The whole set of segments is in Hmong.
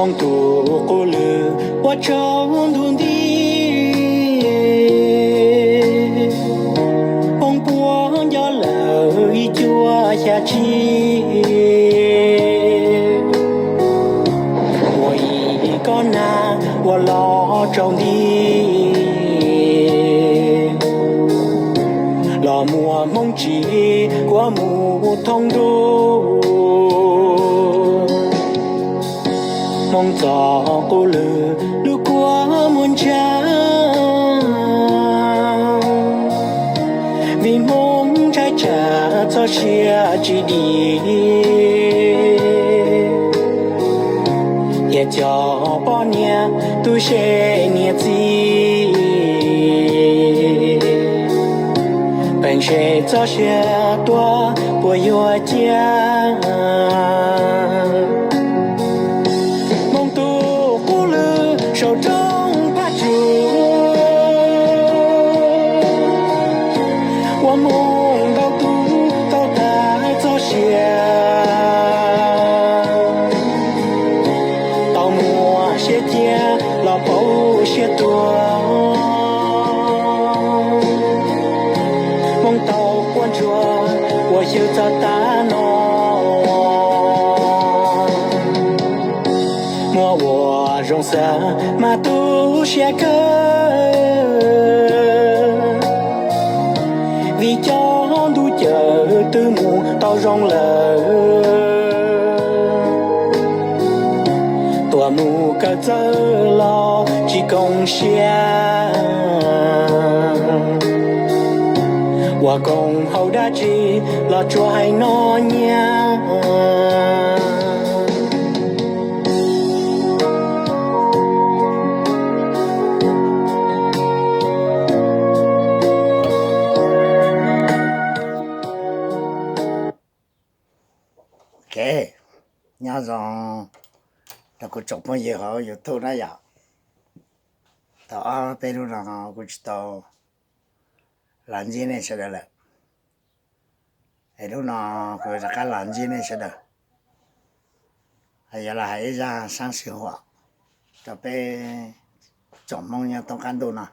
Hmoob tus qub lwm ua tsaug ntuj nti, Hmoob puab nco lawm ib cuab xya tsi, ua ib kob nag ua los tsaus nti, los muaj Hmoob tsis kuab mus thoob ntuj. Hmoob txoj qub lwm lub kua muag ntsa, vim Hmoob ntshai tsam txoj sia tsis dim, cia cov poj niam tu se niam txiv, peem se txoj sia tuaj puas yuav cia. Hmoob tus qub lwm saum roob Paj Tsum, ua Hmoob ntau tus tau tas txoj sia, tau muaj siab cia los pauv siab tuag. Hmoob tau quaj ntsuag ua xyw txog tav no, muaj ua zoo xav mas tu siab kawg, vim cov ntuj cawm twb mus tau zoo lawm, tuaj mus kawm txawj los tsis koom siab, ua koom haum dab tsi los tsuas hais no nyiaj. Ok, nyob zoo rau kuv tsoom phooj ywg hauv YouTube na yom. Tau ob peb lub no kuv tsis tau los ntsib nej sawv daws lawm, es lub no kuv rov qab los ntsib nej sawv daws, yuav los hais ib zaj sab sij huam rau peb tsoom Hmoob nyob thoob qab ntuj no.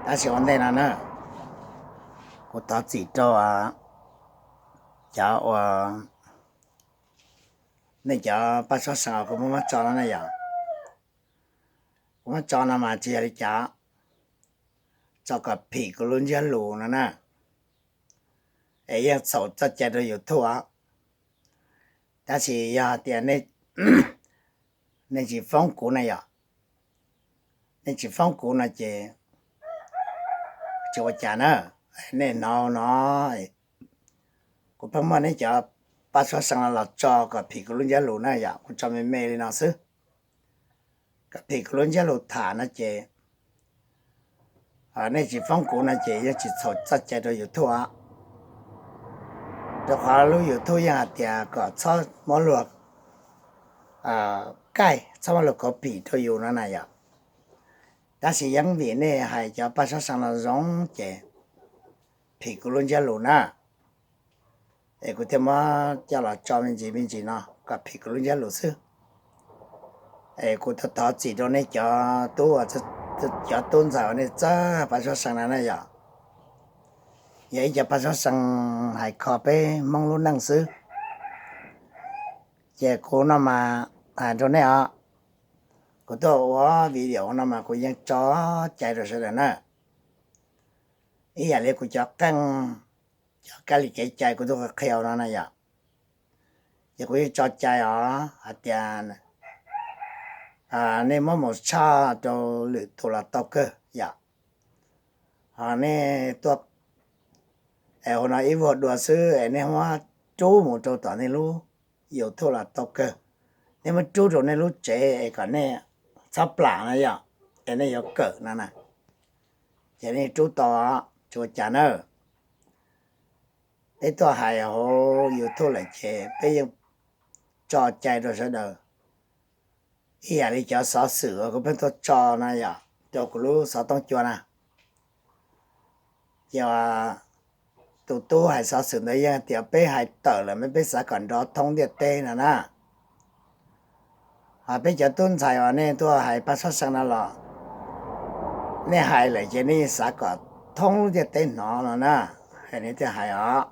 Tab sis ua ntej no na, kuv thov txim rau cov uas nej cov paj suab seev uas kuv muab muab tso no na yom. Kuv muab tso no mas tsis yog li cas, tso kom phim kuv lub ntsiab lus no na, es yeej txhaum txoj cai rau YouTube os. Tab sis yog hais tias nej tsis foob kuv na yom, nej tsis foob kuv no ces tsis ua cas na. Nej hnov no, kuv pheej muab nej cov paj suab seev no los tso kom phim kuv lub ntsiab lus na yom, kuv tso me me li no xwb, kom phim kuv lub ntsiab lus tham no ces nej tsis foob kuv no ces yeej tsis txhaum txoj cai rau YouTube os. Rau qhov lub YouTube yeej hais tias kom txhob muab luag kaij, txhob muab luag copy rau yus no na yom. Tab sis yeej vim nej hais cov paj suab seev no zoo ces phim kuv lub ntsiab lus na, es kuv thiaj muab coj los tso me ntsis me ntsis no kom phim kuv lub ntsiab lus xwb. Es kuv thov txim rau nej cov tub, cov tub ntxawm uas nej txawj paj suab seev no na yom. Yog ib co paj suab seev hais kho peb Hmoob lub neej xwb. Ces kuv no mas hais rau nej os, kuv tuaj ua video no mas kuv yeej tso cai rau sawv daws na. Ib yam li kuv cov qeej, cov kab li kev cai kuv tuaj qhia no na yom, ces kuv yeej tso cai os hais tias nej muab mus tshaj rau lwm tus los tau kawg yom. Ho nej tuaj es ua no ib vuag dua xwb es nej muab rub mus rau tom nej lub YouTube los tau kawg. Nej muab rub rau nej lub tsev es kom nej txhob plam na yom, es nej yuav kawm no na, ces nej rub tau, tsis ua cas na. Peb tuaj hais hauv YouTube lawm ces peb yeej tso cai rau sawv daws. Ib yam li cov xov xwm uas kuv pheej tuaj tso no yom, rau kuv lub xov tooj cua na, ces tus tub hais xov xwm ntawd yeej tias peb hais tawm lawm, peb xav kom nrov thoob ntiaj teb no na. Peb cov tub ntxhais uas nej tuaj hais Paj Suab See no los, nej hais lawm ces nej xav kom thoob lub ntiaj teb hnov no na, nej thiaj hais os.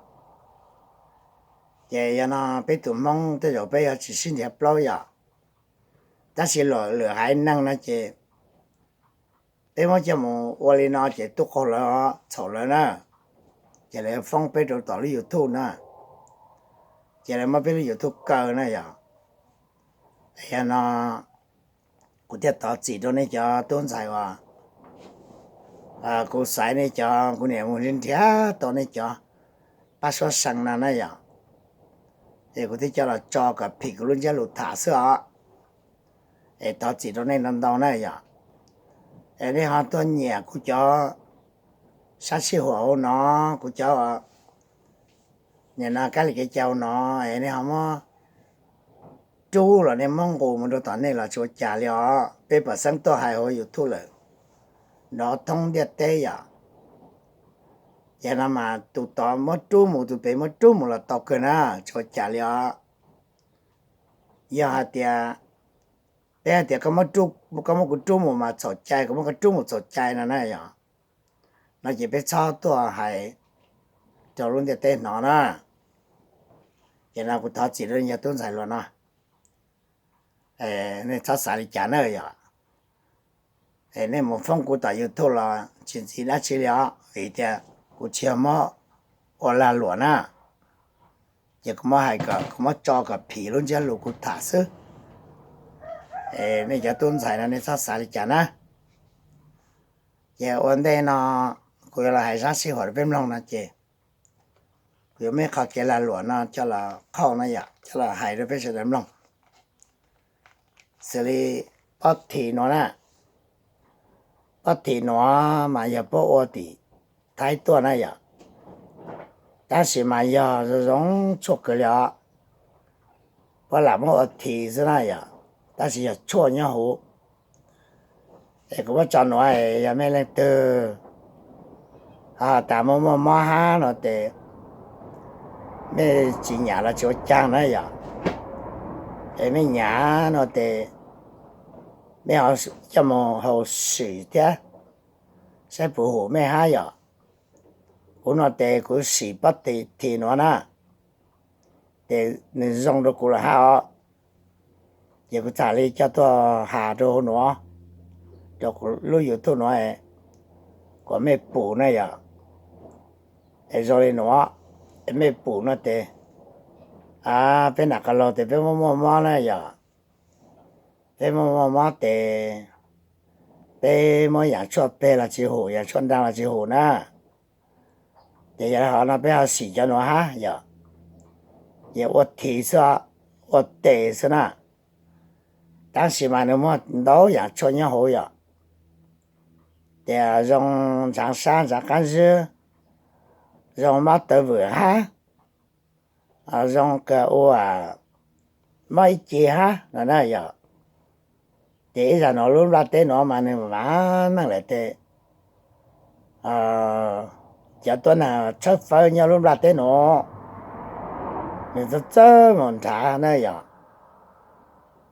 Ces yog no peb tus Hmoob tej zaum peb yuav tsis sib nrhiav plaub yom, tab sis lwm haiv neeg no ces peb muab coj mus ua li no ces tub qaug lawv, txhaum lawv na, ces lawv yuav foob peb rau tom lub YouTube na, ces lawv muab peb lub YouTube kaw na yom. Yog no kuv thiaj thov txim rau nej cov tub ntxhais uas kuv xaiv nej cov, kuv niam mus nrhiav tau nej cov Paj Suab See no na yom. Es kuv thiaj coj los tso kom phim kuv lub ntsiab lus tham xwb os. Es thov txim rau nej ntau ntau na yom. Es nej ho tuaj nyiam kuv cov sab sij huam hauv no, kuv cov nim no kab li kev cai hauv no, es nej ho muab rub los nej muab nqus mus rau tom nej los tsis ua cas li os. Peb pom xeeb tuaj hais hauv YouTube lawm, nrov thoob ntiaj teb yom. Ces no mas tus tod muab rub mus, tus pem muab rub mus los tau kawg na, tsis ua cas li os. Yog hais tias peb hais tias koj muab kuv rub mus mas txhaum cai, kuv muab koj rub mus txhaum cai no na yom, no ces peb txhob tuaj hais rau lub ntiaj teb hnov na. Ces no kuv thov txim rau nej cov tub ntxhais hluas no, nej txhob xav li cas na yom. Nej mus foob kuv tom YouTube los tsis ntxiv dab tsi li os, vim tias kuv tsis yog muab ua lag luam na. Ces kuv muab hais kom, kuv muab tso kom phim lub ntsiab lus kuv tham xwb. Nej cov tub ntxhais no nej txhob xav li cas na. Ces ua ntej no kuv yuav los hais zaj sij huam rau peb mloog no ces kuv yuav muab qhov kev lag luam no coj los qhauj no yom, coj los hais rau peb sawv daws mloog. Xws li pob thim nuav na, pob thim nuav mas yog puab ua tim Thaib tuaj na yom, tab sis mas yog zoo zoo tshuaj kawg li os. Puab lam muab ua thim xwb na yom, tab sis yog tshuaj nyob huv. Es kuv muab tso nuav, yog mej leej twg ho tas muaj muaj mob hab no tes mej tsis nyam los tsis ua caag na yom. Es mej nyam no tes mej ho coj mus haus sim thiab saib puas hum mej hab yom. Kuv no tes kuv sim pob thim nuav na, ces nws zoo rau kuv lawm hab os. Ces kuv txham li coj tuaj has rau nuav, rau kuv lub YouTube nuav, kom mej pum na yom. Es zoo li nuav, es mej pum no tes, peb nam qas laug tes peb muaj muaj mob na yom, peb muaj muaj mob tes peb muab yaam tshuaj peg los tsis hum, yaam tshuaj nraag los tsis hum na. Ces yog le hov no peb ho sim cov nuav hab yom. Ces ua thim xwb, ua tes xwb na, tab sis mas nws muaj ntau yaam tshuaj nyob huv yom. Ces zoo ntshaav sab ntshaav qaab zib, zoo mob tawv vwm hab, zoo kawg ua mob ib ce hab no na yom. Ces ib zag nuav lub nplaj teb nuav mas nws vav meej lawm tes cov tuab neeg tshawb fawb nyob lub nplaj teb nuav, nws txawj txawj mus nrhav na yom.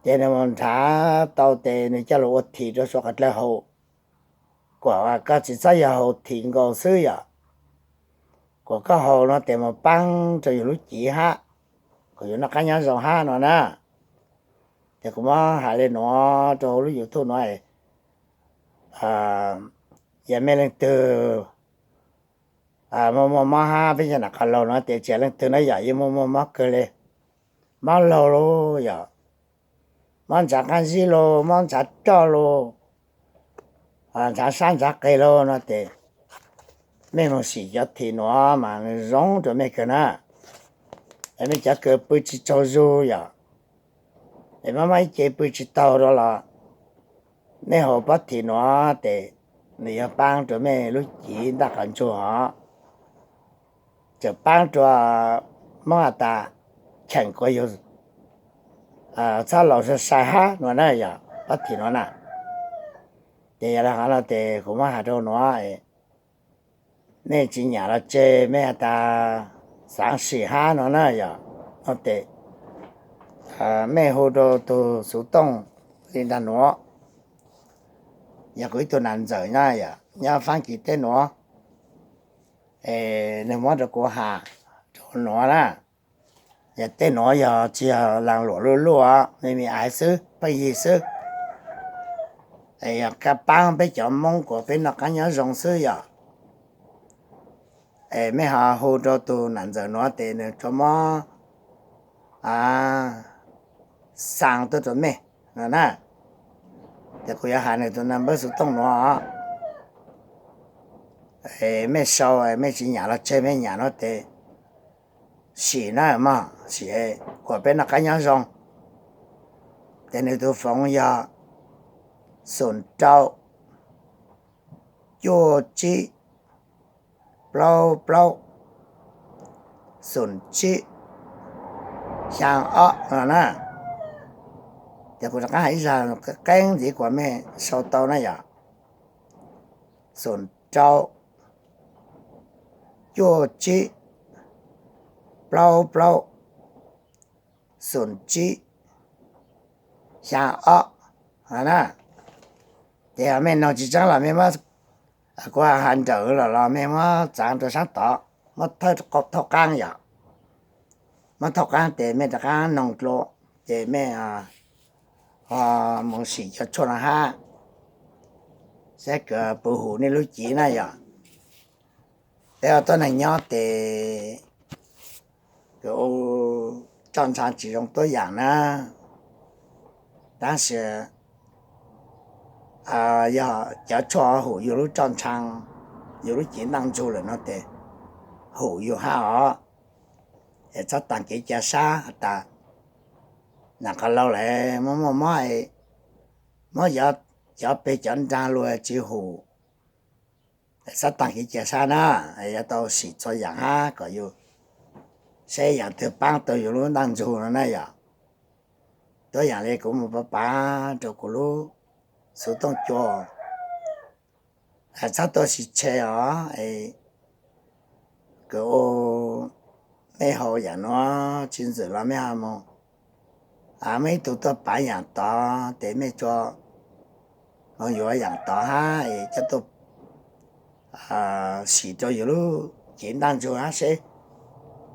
Ces nws mus nrhav tau tes nws coj lug ua thim rau suav qhov dlawg haus, kuas koj tsis txhob yog haus thim nkaus xwb yom, kuas koj haus no tes mus paab rau yug lub cev hab, kuas yug noj qaab nyob zoo hab no na. Ces kuv muab has le nuav rau lub YouTube nuav, yog mej leej twg muaj muaj mob hab peb cov nam qas laug nuav tes tsis has leej twg na yom, yeej muaj muaj mob kawg le, mob laug lauj yom, mob ntshaav qaab zib lauj, mob ntshaav roj lauj, ntshaav sab ntshaav qeg lauj no tes mej mus sim cov thim nuav mas nws zoo rua mej kawg na. Es mej cov kws pw tsis tsaug zug yom, es mob mob ib ce pw tsis taug rua los mej haus pob thim nuav tes nws yog paab rua mej lub cev ntaj qas ntsug hov, tseem paab rua mob has tas cheem kuas yug txhob laus sai sai hab no na yom, pob thim nuav na. Ces yog le hov no tes kuv muab has rau nuav, mej tsis nyam los tseg, mej has tas xaav sim hab no na yom, no tes mej hu rau tug xuv tooj li ntag nuav. Yog kuv ib tug nam ntxawm na yom, nyob Faab Kis teb nuav, es nwg muab rua kuv has rua nuav na. Yog tej nuav yog tsi yog laas luam luj luj, me me aiv xwb, pheej yig xwb. Es yog kab paab peb cov Moob kuas peb noj qaab nyob zoo xwb yom. Es mej ho hu rua tug nam ntxawm nuav tes nwg tsuas muab xaa tuaj rua mej no na. Ces kuv yuav has nwg tug number xov tooj nuav. Es mej sau, mej tsi nyam los tseg, mej nyam nuav tes sim na mog, sim kuas peb noj qaab nyob zoo. Ces nwg tug foov yog xoom rau, cuaj tsib, plaub plaub, xoom tsib, xyaa ob no na. Ces kuv rov qaab has ib zag qeeb ntxiv kuas mej sau tau na yom. Xoom rau, cuaj tsib, plaub plaub, xoom tsib, xyaa ob na. Ces yog mej noog tsi tseeb los mej muab, kuv has nrawm lawm los mej muab txaav rua saab tod, muab thawj qaab yom. Muab thawj qaab tes mej rov qaab noog dlua, ces mej mus sim cov tshuaj no hab, saib kws puas hum nej lub cev na yom. Peb ua tuab neeg nyob tes kws ua roj ntshaa tsi zoo tuab yaam na, tab sis yog cov tshuaj hum yug lub roj ntshaa, yug lub cev ntaaj ntsug lawm no tes hum yug hab os. Es txhob taag kev ca sab has tas nam qhov laug lawm muaj muaj mob, muab cov peg cov nraag lug tsi hum. Txhob taag kev ca sab na, yuav tau sim txhua yaam hab kom yug saib yaam twg paab tau yug lub ntaaj ntsug no na yom. Tuab yaam le kuv mus pav pav rua kuv lub xuv tooj cua, txhob tuaj sim tshe os. Kws ua mej haus yaam nuav tsi ntxwm los mej ho mus, muaj ib tug tuaj pav yaam tod tes mej tsuas moog yuav yaam tod hab es coj tuaj sim rua yug lub cev ntaaj ntsug hab seb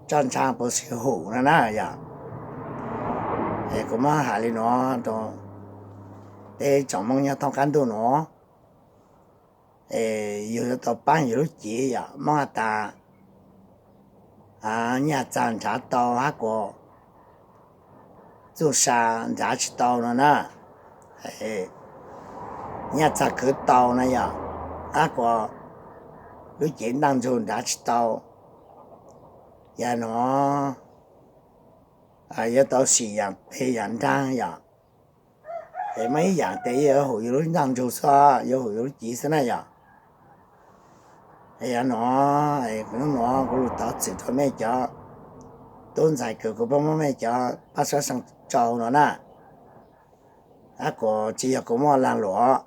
roj ntshaa puas sim hum no na yom. Es kuv muab has li nuav rua peb tsoom Moob nyob thoob qaab ntuj nuav, es yug yuav tau paab yug lub cev yom. Moob has tas nyaj txag nrhav tau hab kuas txuj sa nrhav tsi tau no na, nyaj txag kwv tau na yom, hab kuas lub cev ntaaj ntsug nrhav tsi tau. Yog nuav yuav tau sim yaam peg yaam nraag yom. Es muaj ib yaam tes yuav hum yug lub ntaaj ntsug xwb, yuav hum yug lub cev xwb na yom. Es yog nuav, hnub nuav kuv lug thov txim rua mej cov tub ntxhais kws kuv pheej muab mej cov paj suab xaa tsau no na, hab kuas tsi yog kuv muaj laag luam,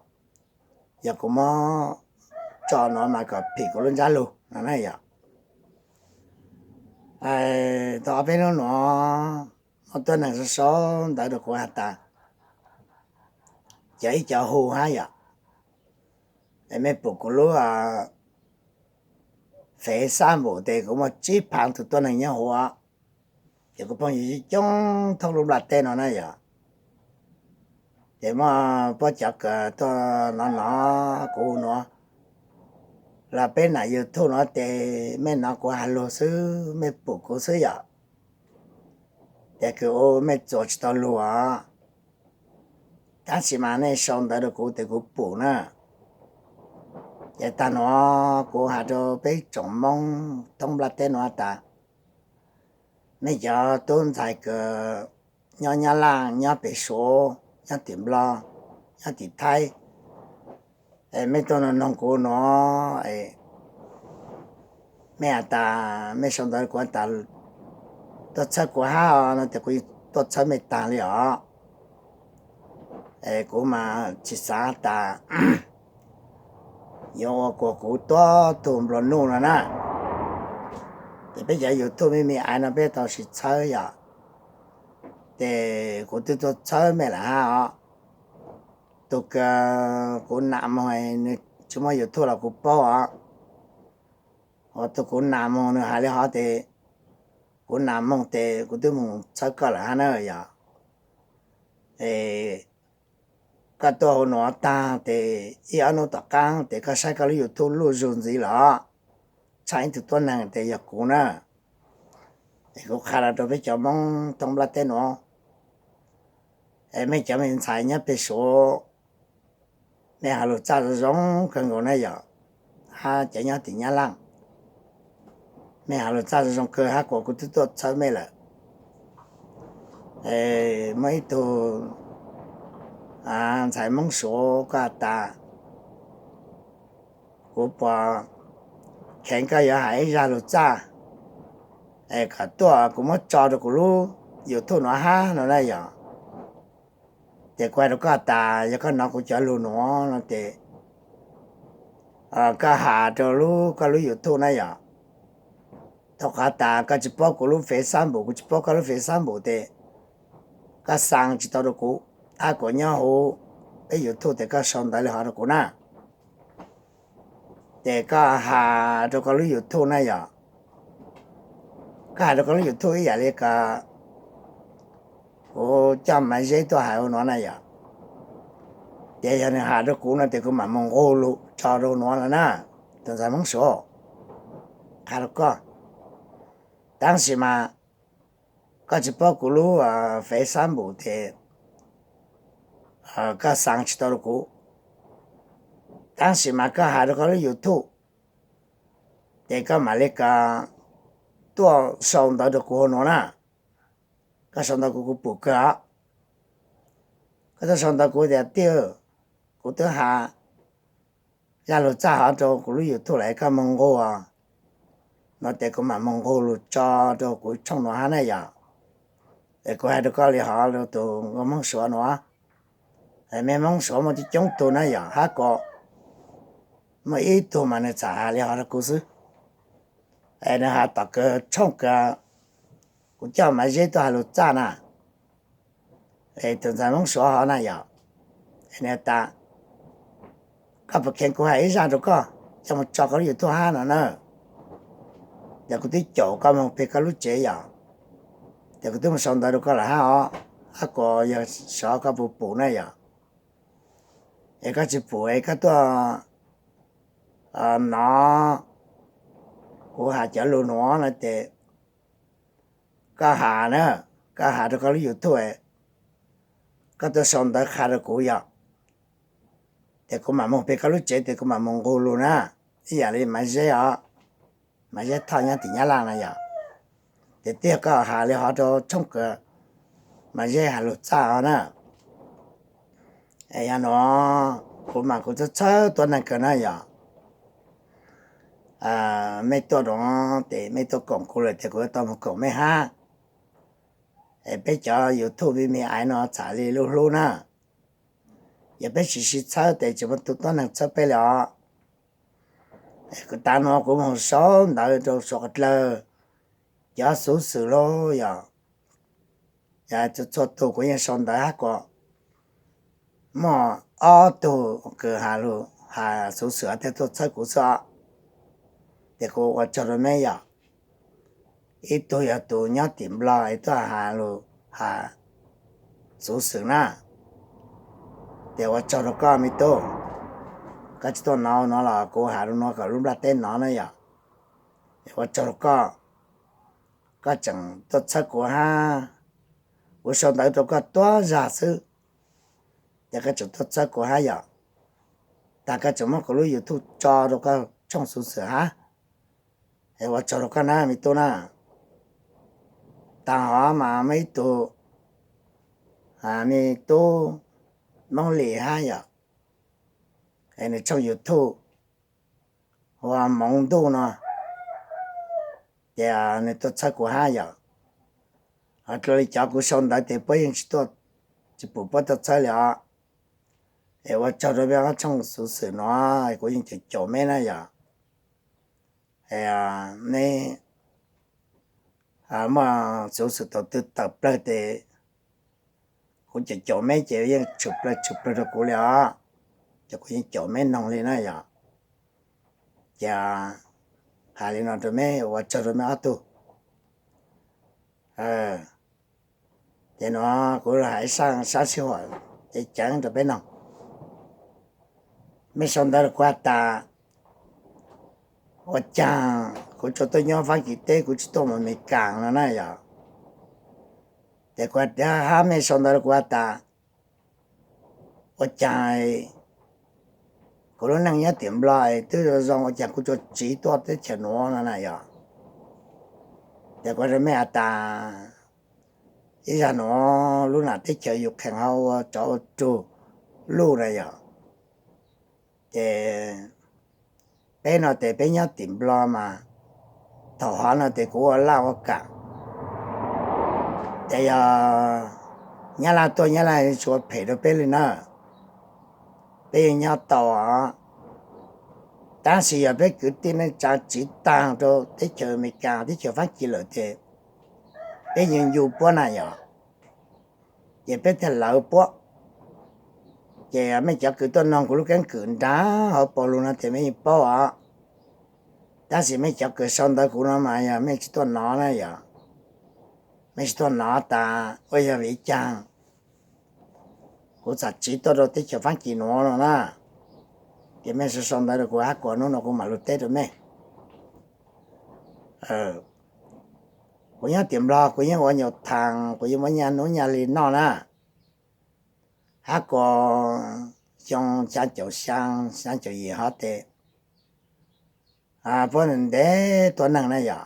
yog kuv muab tso nuav mas kom phim kuv lub ntsab lug no na yom. Tau ob peb hnub nuav muaj tuab neeg sau sau ntawv rua kuv has tas, cov ib cov hu hab yom, es mej pum kuv lub fev xab npum tes kuv muaj tsib phaav tug tuab neeg nyob huv, ces kuv phooj ywg coob thoob lub nplaj teb no na yom. Ces muaj puab cov kws tuaj nov nov kuv nuav los peb nam YouTube nuav tes mej nov kuv has lug xwb, mej pum kuv xwb yom. Ces kws ua mej txuas tsi tau lug os, tab sis mas nej sau ntawv rua kuv tes kuv pum na. Ces taag nuav kuv has rua peb tsoom Moob thoob nplaj teb nuav tas, mej cov tub ntxhais kws nyob Nyab Laj, nyob pem Suav, nyob tim Nplog, nyob tim Thaib, es mej tuaj noog kuv nuav, mej has tas mej sau ntawv kuv tas tuaj txhawb kuv hab no tes kuv tuaj txhawb mej taag li os. Es kuv mas tsis xaav tas yuav ua kuas kuv tuab tug nplua nuj no na. Ces peb cov YouTube me me aiv no peb tau sib txhawb yom. Ces kuv twb tuaj txhawb mej lawm hab os. tus kuv nam moog, nws tsis muaj YouTube los kuv paub os. Ua tus kuv nam moog nws has li hov tes, kuv nam moog tes kuv twb moog txhawb koj lawm hab na yog. Koj tuaj huv nuav taag tes ib ob nub tom qaab tes koj saib koj lub YouTube luj zug ntxiv los, tshaj ib tug tuab neeg tes yog kuv na. Es kuv qha los rau peb cov Moob thoob nplaj teb nuav, mej cov me ntxhais nyob peg Suav, mej has lug txaj zoo zoo kawg nkaus na yog, hab cov nyob tim Nyab Laaj, mej has lug txaj zoo zoo kawg hab kuas kuv twb tuaj txhawb mej lawm. Muaj ib tug ntxhais Moob Suav koj has tas, kuv puas kheev koj yuav has ib zag lug txaj es kom tuaj kuv muab tso rau kuv lub YouTube nuav hab no na yog. Ces kuv has rau koj tas yog koj nov kuv cov lug nuav no tes koj has rau lub, koj lub YouTube na yog. Thaum qhov tas koj tsis paub kuv lub Facebook, kuv tsis paub koj lub Facebook tes koj xaa tsis tau rau kuv, hab kuas nyob huv peb YouTube tes koj sau ntawv li hov rau kuv na. Ces koj has rau koj lub YouTube na yog. Koj has rau koj lub YouTube ib yam li ko, kuv coj Maiv Zeb tuaj hais ua nuav na yog. Ces yog nws has rau kuv no tes kuv mam moog nqug lug tso rau nuav lawm na. Tus ntxhais Moob Suav, qha rau koj, tab sis mas koj tsis paub kuv lub Facebook tes koj xaa tsis tau rau kuv. Tab sis mas koj has rau koj lub YouTube ces koj mam li ko tuaj sau ntawv rau kuv ua nuav na. Koj sau ntawv kuv, kuv pum kawg os. Koj tuaj sau ntawv kuv tias, tij, kuv twb has zaj lug txaj hov rau kuv lub YouTube lawm, koj moog nqug no tes kuv mam moog nqug lug tso rau kuv tshooj nuav hab na yog. Es kuv hais rau koj li hov rau tus nkauj Moob Suav nuav, mej Moob Suav muaj coob coob tug na yog, hab kuas muaj ib tug mas nws txawm has li hov rau kuv xwb. Es nws has tom kawg tshooj kawg kuv coj Maiv Zeb tuaj hais lug txaj na. Es tus ntxhais Moob Suav hov na yog, nws has tas, koj puas kheev kuv hais ib zaj rau koj coj moog tso koj lub YouTube hab no na. Yog kuv twb caum koj moog peg koj lub tsev yog, ces kuv twb moog sau ntawv rau koj lawm hab os, hab kuas yog xyov koj puas pum na yog. Es koj tsis pum es koj tuaj nov kuv has cov lug nuav no ces koj has na, koj has rau koj lub YouTube, koj tuaj sau ntawv qha rau kuv yog, ces kuv mam moog peg koj lub tsev tes kuv mam moog nqug lug na. Ib yam li Maiv Zeb os, Maiv Zeb Thoj nyob tim Nyab Laaj na yog, ces tiag koj has li hov rau tshooj kawg Maiv Zeb hais lug txaj os na. Es yog nuav kuv mas kuv txhawj txhawb tuab neeg kawg na yog. Mej tuaj nuav tes mej tuaj koom kuv lawm tes kuv yuav tau moog koom mej hab. Es peb cov YouTube me me aiv no txham li lub hlub na, yog peb tsis sib txhawb tes tsis muaj tug tuab neeg txhawb peb li os. Es kuv tav nuav kuv moog sau ntawv rau suav qhov dlawg, cov xuv xwm lauj yog, yog txhua txhua tug kuv yeej sau ntawv hab kuas muaj ob tug kws has lug has xuv xwm hab tuaj txhawb kuv xwb os. Ces kuv ua tsaug rau meb yog, ib tug yog tus nyob tim Nplog es tuaj has lug has xuv xwm na. Ces ua tsaug rau koj me tub, koj tsis tuaj nov nuav los kuv has rau nuav kom lub nplaj teb nov na yog. Ua tsaug rau koj, koj tseem tuaj txhawb kuv hab. Kuv sau ntawv rau koj tuab zag xwb, ces koj tseem tuaj txhawb kuv hab yog. Tag koj tseem muab kuv lub YouTube tso rau koj tshooj xuv xwm hab. Es ua tsaug rau koj na me tub na. Taag hov mas muaj ib tug me tub Moob Lis hab yog, es nws tshooj YouTube hu ua Moov Ntuj no, ces nws tuaj txhawb kuv hab yog. Ho dlua li cov kuv sau ntawv tes puab yeej tsis tuaj, tsis pum puab tuaj txhawb li os. Es ua tsaug rau meb ob tshooj xuv xwm nuav, kuv yeej caum caum meb na yog. Neb muaj xuv xwm thaum twg tawm plawg tes kuv caum caum meb ces yeej tshwm plawg tshwm plawg rau kuv li os. Ces kuv yeej caum meb noog li na yom. Ces hais li no rau meb, ua tsaug rau meb ob tug. Ces no kuv hais sab sij huam ceev ceev rau peb noog. Mej sau ntawv rau kuv has tas, ua caag kuv tsuas tuaj nyob Faab Kis teb, kuv tsis tuaj mus Amelikas no na yog. Ces kuv has, hab mej sau ntawv rau kuv has tas, ua caag kuv lub neej nyob tim Nplog twb zoo zoo, ua caag kuv tsuas tsiv tuaj teb chaws nuav no na yog. Ces kuv has rau mej has tas, ib zag nuav lub nam teb chaws Ukraine ho ua tsov ua rug luj na yog. Ces peb no tes peb nyob tim Nplog mas, thaum hov no tes kuv ua laj ua kam, ces yog Nyab Laj tuaj Nyab Laj tsis ua phem rau peb li na, peb yeej nyob tau os. Tab sis yog peb kwv tij neej tsa tsiv taag rau teb chaws Amelikas, teb chaws Faab Kis lawm tes peb yeej ncu puab na yog, ces peb thiaj lawv puab. Ces mej cov kws tuaj noog kuv lub keeb kwm nrag hauv paus lug no tes mej yeej paub os. Tab sis mej cov kws sau ntawv kuv no mas yog mej tsis tuaj nov na yog, mej tsis tuaj nov tas ua yog vim caag kuv txawm tsiv tuaj rau teb chaws Faab Kis nuav no na. Ces mej sau sau ntawv rau kuv hab kuas hnub no kuv mam lug teb rau mej. Kuv nyob tim Nplog kuv yeej ua nyuas thaas, kuv yeej muab nyaj nub nyaj li noj na. Hab kuas xyoo xyaa caum xyaa xyaa caum yim hov tes puab ntev tuab neeg na yog,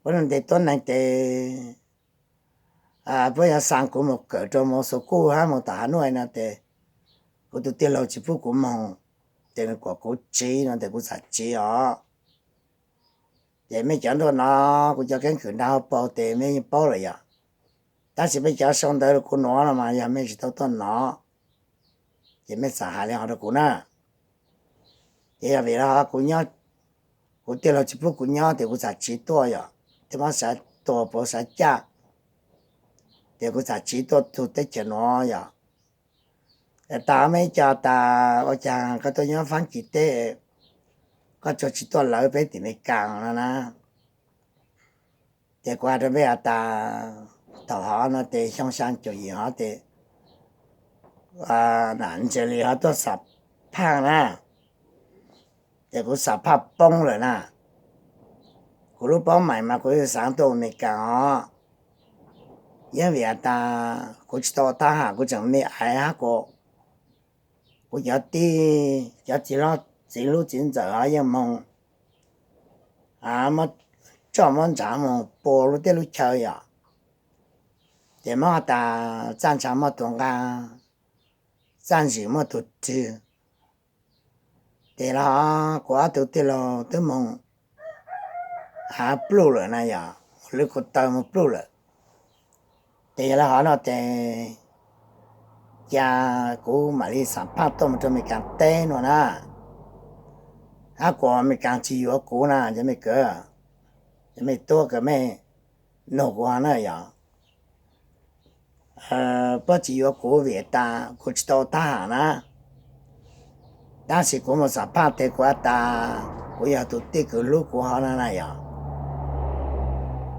puab ntev tuab neeg tes puab yuav xaa kuv moog kawm rua moog xus kuj hab moog tom Hav Nuaj no tes kuv tug tij laug tsis pub kuv moog, ces nwg kuas kuv tsiv no tes kuv txawm tsiv os. Ces mej cov nruab nov kuv cov keeb kwm nrag hauv paus tes mej yeej paub lawm yog, tab sis mej cov sau ntawv rau kuv nuav no mas yog mej tsis tau tuaj nov, ces mej txawm has li hov rau kuv na. Ces yog vim li hov kuv nyob, kuv tij laug tsis pub kuv nyob tes kuv txawm tsiv tuaj yog, tej muab sawv tuag puav sawv caj, ces kuv txawm tsiv tuaj tug teb chaws nuav yog. Tas mej ib co tas ua caag koj tuaj nyob Faab Kis teb, koj tsuas tsis tuaj lawv peb tim Amelikas no na. Ces kuv has rua mej has tas, thaum hov no tes xyoo xyaa caum yim hov tes Ntses Lis hov tuaj xam phaj na, ces kuv xam phaj poob lawm na. Kuv lub paub maim mas kuv xaav tuaj ua Amelikas os, yeej vim has tas kuv tsis tau ua thab ham, kuv tseem me aiv hab kuas kuv cov tij, cov txiv hlob txiv hlub txiv ntxawm hov yeej moog tsoj muab ntsav moog pua lub teb lub chaw yom. Ces muab has tas txaj ntsha muaj tug nqaa, txaj ntsim muaj tug rwg. Ces los kuv ob tug tij laug twb moog pluj lawm na yog, lwv kuv taw moog pluj lawm. Ces yog li hov no tes ca kuv mam li xam phaj tuaj moog rua Amelikas teb no na. Hab kuas Amelikas tsis yuav kuv na cov mej kwv, cov mej tub kws mej nug kuv hov na yog, puab tsis yuav kuv vim tas kuv tsis tau thab ham na. Tab sis kuv moog xam phaj tes kuv has tas kuv yog tug tij kws hlub kuv hov na na yog,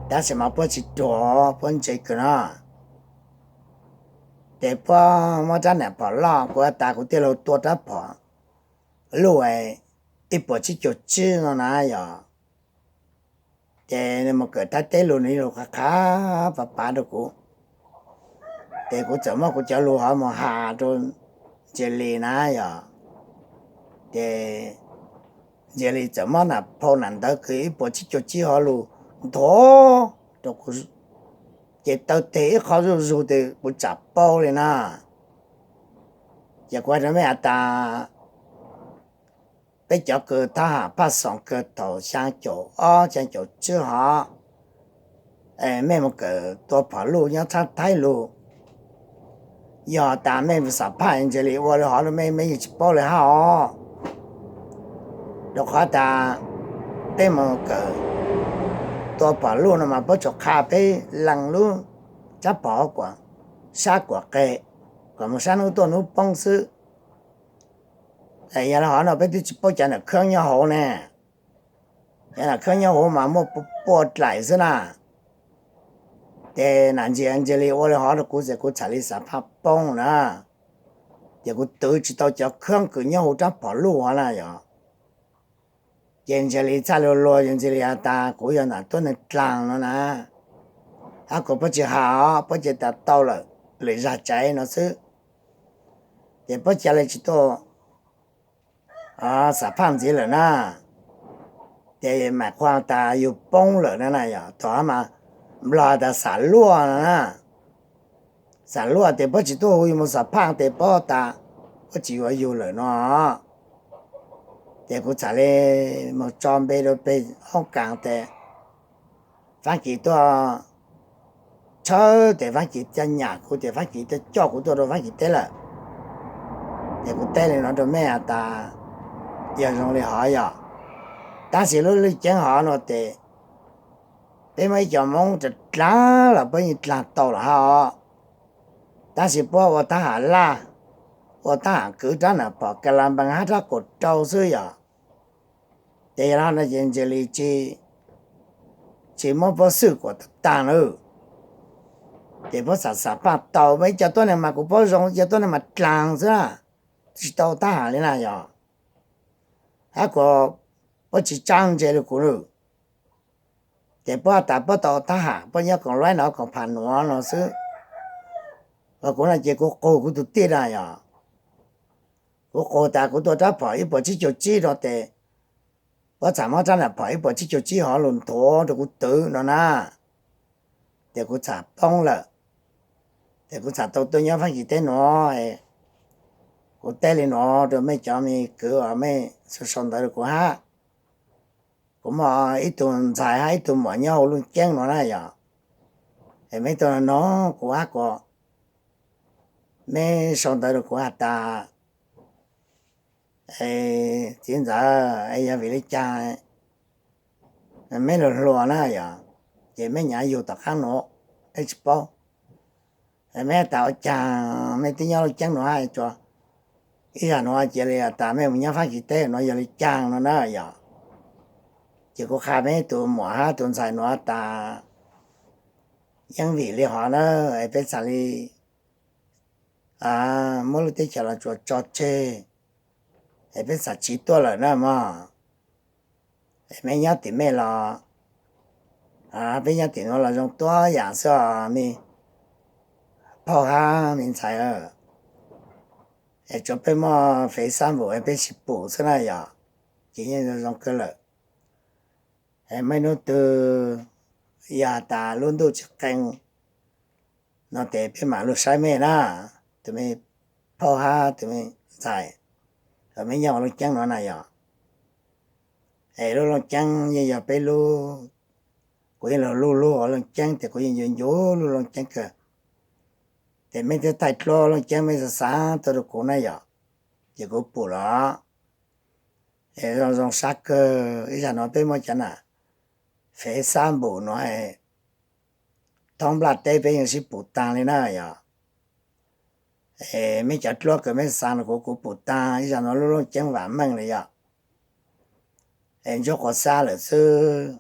tab sis mas puab tsis ruam, puab ntse kawg no. Ces puab muab rab nam phom loj, kuv has tas kuv tij laug tua rab phom luj ib puas tsib caug tsib no na yog. Ces nws moog kawm Thaib teb lug, nws lug qha qha pav pav rua kuv. Ces kuv txawm muab kuv cov lug hov moog has rua Ntses Lis na yog. Ces Ntses Lis txawm muab nam phau nam ntawv kws ib puas tsib caug tsib hov lug nthua rua kuv, ces taw teg ib qho zuj zug tes kuv tsam paub li na. Ces kuv has rua mej has tas, peb cov kws thab ham phaj xoom kawg thaum xyaa caum ob xyaa caum tsib hov, mej moog kawm tua phom luj nyob txhab Thaib lug. Yog tas mej xam phaj Ntses Lis ua li hov rua mej, mej yeej tsis paub li hab os. Rua qhov tas peb moog kawm tua phom luj no mas puab tsuas qha peb lees lub tsab phom kuas sab kuam qe, kom mus sab hnub tuaj hnub poob xwb. Yog li hov no peb twb tsis paub cov nam kheeb nyob hauv ne. Cov nam kheeb nyob hauv mas muaj puaj dlaim xwb na. Ces nam ntsia ntsia li ua li hov rau kuv ces kuv txham li xav phaj poob na. Ces kuv twv tsis tau cov kheeb kws nyob hauv rab phom luj hov na yog. Ces ntsia li txhaj luag luag, ntsia li has tas kuv yog nam tuab neeg dlaag no na. Hab kuv puab tsis has os, puab cia tas tau lawm, lwm zag tsaiv no xwb. Ces puab ca li tsis tuaj xav phaj ntxiv lawm na. Ces mam qhuas tas yug poob lawm na na yog, thaum hab mas nplog has tas xam luaj no na. Xam luaj tes puab tsis tuaj hu yug mus xav phaj tes puab tas puab tsis yuav yug lawm no. Ces kuv txham li mus tso npe rau peg hoob kaas tes Faab Kis tuaj tshawb tes Faab Kis ca nyam kuv tes Faab Kis tuaj coj kuv tuaj rau Faab Kis teb lawm. Ces kuv teb li no rau mej has tas yog zoo li hov yog, tab sis lub lwj ceeb hov no tes peb muaj ib co Moob dlaag dlaag los puab yeej dlaag tau lawm hab os. Tab sis puab ua tab ham laj, ua tab ham kwv rab nam phom ka la npees hab rab kaum rau xwb yog. Ces yog li no ces ntsia li tsis muab puab xwj kuas tag tag lawm. Ces puab xam xam phaj tau, muaj ib co tuab neeg mas kuv paub zoo, ib co tuab neeg mas dlaag xwb na, tsis tau tab ham li na yog. Hab kuas puab tsis tsaab ntse li kuv lawm. Ces puab tas puab tau tab ham, puab nyob koom laib no koom pham nuav no xwb. Kuv no ces kuv qug kuv tug tij na yog. Kuv qug tas kuv tua rab phom ib puas tsib caug tsib no tes puab txham muab rab nam phom ib puas tsib caug tsib hov lug nthuav rau kuv twv no na. Ces kuv txham poob lawm. Ces kuv txham tau tuaj nyob Faab Kis teb nuav. Kuv teb li nuav rau mej cov me kwv uas mej sau sau ntawv rau kuv hab. Kuv muaj ib tug ntxhais hab ib tug muam nyob hauv Looj Ceeb nuav na yog. Es mej tuaj nug kuv hab kuas mej sau ntawv rau kuv has tas txiv ntxawm, es yog vim li caag mej lug hluas na yog, ces mej nyav yug tom qaab nuav, peb tsis paub. Mej has tas ua caag mej twb nyob Looj Ceeb nuav hab, ib zag nuav cia li has tas mej mus nyob Faab Kis teb nuav yog li caag no na yog. Ces kuv qha mej tug muam hab tug ntxhais nuav tas yeej vim li hov na, es peb txhad li muab lub teb chaws los tsuas tso tseg, es peb txhad tsiv tuaj lawm na mog. Es mej nyob tim mej los, peb nyob tim nuav los zoo tuab yaam xwb os mej phauj hab mej ntxhais. Es tsuav peb muaj fev xab npum es peb sib pum xwb na yog, ces yeej zoo zoo kawg lawm. Es muaj ib hnub twg yog tas lub ntuj tsis qee no tes peb mam lug saib mej na, tus me phauj hab tus me ntxhais, mej nyob ua Looj Ceeb nuav na yog. Es lub Looj Ceeb yeej yog peb lub, kuv yeej lug lub lub ua Looj Ceeb tes kuv yeej ncu ncu lub Looj Ceeb kawg. Ces mej twb thaij dluab Looj Ceeb mej xav xav tuaj rau kuv na yog, ces kuv pum los. Es zoo zoo sab kawg, ib zag nuav peb muab cov nam fev xab npum nuav thoob nplaj teb peb yeej sib pum taag li na yog. Es mej cov dluab kawg mej xav rau kuv, kuv pum taag, ib zag nuav lub Looj Ceeb vam meej li yog. Es ntsuab quas xab lawm xwb,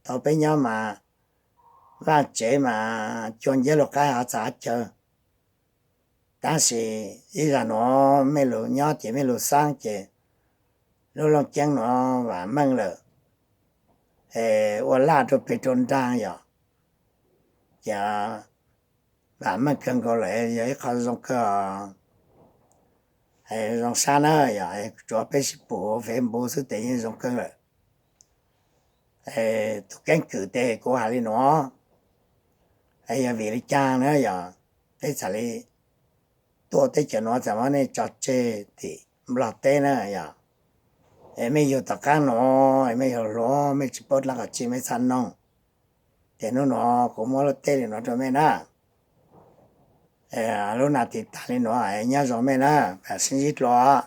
thaum peb nyob mas vaaj tsev mas cua nciab lug qaib hov txhad chaw. Tab sis ib zag nuav mej lug nyob ces mej lug xaab ces lub Looj Ceeb nuav vam meej lawm, es ua laj rau peg rau nraag yog, ces vam meej kawg nkaus lawm, yog ib qho zoo kawg, zoo sab na yog, tsuav peb sib pum Facebook xwb tes yeej zoo kawg lawm. Tus keeb kwm tes kuv has li nuav, yog vim li caag na yog, peb txhad li tuaj teb chaws nuav txhad muab nej tso tseg tim Nplog teb na yog. Es mej yug tom qaab nuav, mej yug hluas mej tsis paub dlaab qhov tsi mej txhaj noog. Ces hnub nuav kuv muab lub teb li nuav rau mej na. Lub nas tis taag li nuav, nyob zoo mej na, sib ntsib dlua.